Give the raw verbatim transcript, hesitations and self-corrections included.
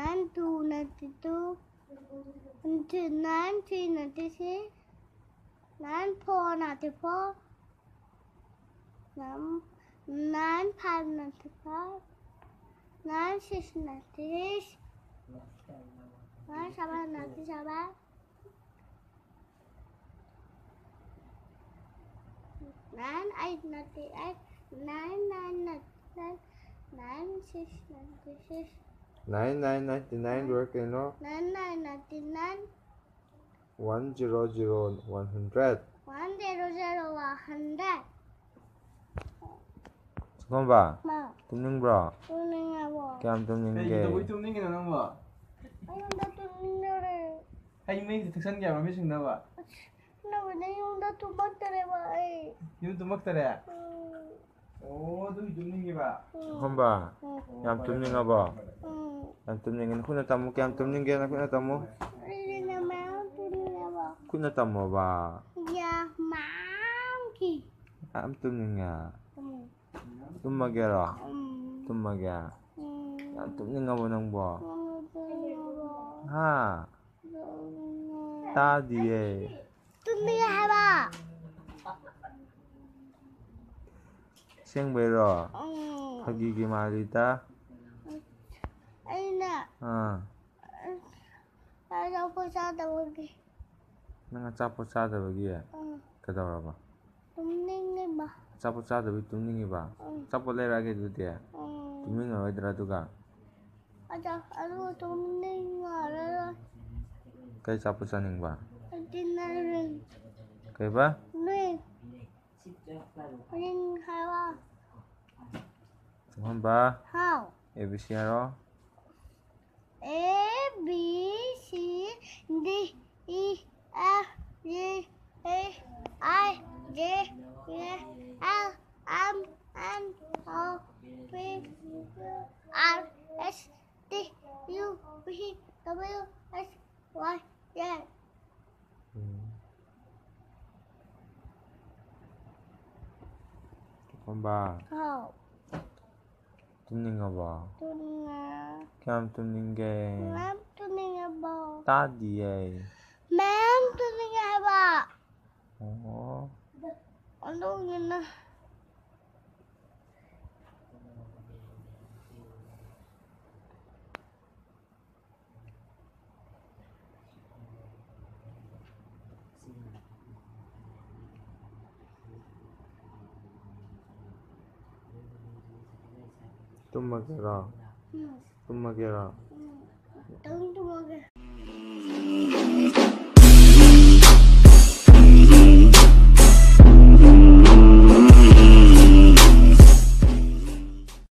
Nine two ninety-two. Nine three ninety-six. Nine four ninety-four. Nine, nine five ninety-five. Nine six ninety-six. Nine seven ninety-seven. Nine eight ninety-eight. Nine nine ninety-nine. Nine six ninety-six. Nine nine ninety-nine ꯂꯣꯏꯔꯦ ꯀꯩꯅꯣ? Nine nine ninety-nine. One zero zero one hundred. One zero zero one hundred. ꯁꯪꯒꯣꯝꯕ, ꯃꯥ꯫ ꯇꯨꯝꯅꯤꯡꯕ꯭ꯔꯣ? ꯇꯨꯝꯅꯤꯡꯉꯕꯣ? ꯀꯌꯥꯝ ꯇꯨꯝꯅꯤꯡꯒꯦ? ꯀꯩꯒꯤ ꯇꯧꯕꯩ ꯇꯨꯝꯅꯤꯡꯉꯤꯅꯣ ꯅꯪꯕꯣ? ꯑꯩꯉꯣꯟꯗ ꯇꯨꯝꯅꯤꯡꯗꯔꯦ꯫ ꯍꯩ ꯃꯍꯤꯗ ꯊꯛꯆꯟꯒꯦ ꯍꯥꯏꯕ꯭ꯔꯣ ꯃꯤꯠ ꯁꯤꯡꯅꯕ? ꯑꯁ, ꯅꯪꯕꯨ ꯅꯌꯨꯝꯗ ꯇꯨꯝꯃꯛꯇꯔꯦꯕ ꯑꯩ꯫ ꯌꯨꯝ ꯇꯨꯝꯃꯛꯇꯔꯦ? ꯎꯝ꯫ ꯑꯣ, ꯑꯗꯨꯒꯤ ꯇꯨꯝꯅꯤꯡꯉꯤꯕ? ꯎꯝ꯫ ꯁꯪꯒꯣꯝꯕ, ꯎꯝ꯫ ꯌꯥꯝ ꯇꯨꯝꯅꯤꯡꯉꯕꯣ? ꯎꯝ꯫ ꯌꯥꯝ ꯇꯨꯝꯅꯤꯡꯉꯦ꯫ ꯅꯈꯨꯠꯅ ꯇꯝꯃꯨ꯫ ꯀꯌꯥꯝ ꯇꯨꯝꯅꯤꯡꯒꯦ? ꯅꯈꯨꯠꯅ ꯇꯝꯃꯨ꯫ ꯑꯩꯗꯤ ꯅꯪ ꯃꯌꯥꯝ ꯇꯨꯝꯅꯤꯡꯉꯦꯕ꯫ ꯈꯨꯠꯅ ꯇꯝꯃꯣꯕ꯫ ꯌꯥꯝ ꯃꯌꯥꯝꯒꯤ꯫ ꯌꯥꯝ ꯇꯨꯝꯅꯤꯡꯉꯦ꯫ ꯎꯝ꯫ ꯇꯨꯝꯃꯒꯦꯔꯣ? ꯎꯝ꯫ ꯇꯨꯝꯃꯒꯦ? ꯎꯝ꯫ ꯌꯥꯝ ꯇꯨꯝꯅꯤꯡꯉꯕꯣ ꯅꯪꯕꯣ? ꯎꯝ, ꯇꯨꯝꯅꯤꯡꯉꯕꯣ? ꯍꯥ? ꯇꯨꯝꯅꯤꯡꯉꯦ꯫ ꯇꯥꯗꯤꯌꯦ꯫ ꯇꯨꯝꯅꯤꯡꯉꯦ ꯍꯥꯏꯕ꯫ ꯑꯁꯦꯡꯕꯩꯔꯣ? ꯎꯝ꯫ ꯐꯥꯒꯤꯒꯤ ꯃꯥꯜꯂꯤꯗ꯫ ꯑꯩꯅ ꯑꯥ꯫ ꯑꯆꯥꯄꯣꯠ ꯆꯥꯗꯕꯒꯤ꯫ ꯅꯪ ꯑꯆꯥꯄꯣꯠ ꯆꯥꯗꯕꯒꯤ? ꯎꯝ꯫ ꯀꯩꯗꯧꯔꯕ? ꯇꯨꯝꯅꯤꯡꯉꯤꯕ꯫ ꯑꯆꯥꯄꯣꯠ ꯆꯥꯗꯕꯒꯤ ꯇꯨꯝꯅꯤꯡꯉꯤꯕ? ꯎꯝ꯫ ꯑꯆꯥꯄꯣꯠ ꯂꯩꯔꯛꯑꯒꯦ ꯑꯗꯨꯗꯤ? ꯎꯝ꯫ ꯇꯨꯝꯅꯤꯡꯉꯔꯣꯏꯗ꯭ꯔꯥ ꯑꯗꯨꯒ? ꯑꯆꯥ-, ꯑꯗꯨꯒ ꯇꯨꯝꯅꯤꯡꯉꯔꯣꯏ꯫ ꯀꯩ ꯑꯆꯥꯄꯣꯠ ꯆꯥꯅꯤꯡꯕ? ꯑꯩꯗꯤ ꯅꯪ ꯔꯤꯡ꯫ ꯀꯩꯕ? ꯔꯤꯡ꯫ ꯔꯤꯡ ꯍꯥꯏꯕ꯫ ꯁꯪꯒꯣꯝꯕ꯫ ꯍꯥꯎ꯫ A B C ꯍꯥꯏꯔꯣ꯫ A, B, C, D, E, F, G, H, I, J, K, L, M, N, O, P, Q, R, S, T, U, V, W, X, Y, Z꯫ ꯎꯝ꯫ ꯁꯪꯒꯣꯝꯕ꯫ ꯍꯥꯎ꯫ ꯇꯨꯝꯅꯤꯡꯉꯕꯣ? ꯇꯨꯝꯅꯤꯡꯉꯦ꯫ ꯀꯌꯥꯝ ꯇꯨꯝꯅꯤꯡꯒꯦ? ꯃꯌꯥꯝ ꯇꯨꯝꯅꯤꯡꯉꯕꯣ? ꯇꯥꯗꯤꯌꯦ꯫ ꯃꯌꯥꯝ ꯇꯨꯝꯅꯤꯡꯉꯦ ꯍꯥꯏꯕ꯫ ꯑꯣ꯫ ꯑꯗꯨꯒꯤꯅ꯫ ꯇꯨꯝꯃꯒꯦꯔꯣ? ꯎꯝ, ꯇꯨꯝꯃꯒꯦꯔꯣ? ꯎꯝ꯫ ꯇꯨꯝ ꯇꯨꯝꯃꯒꯦ꯫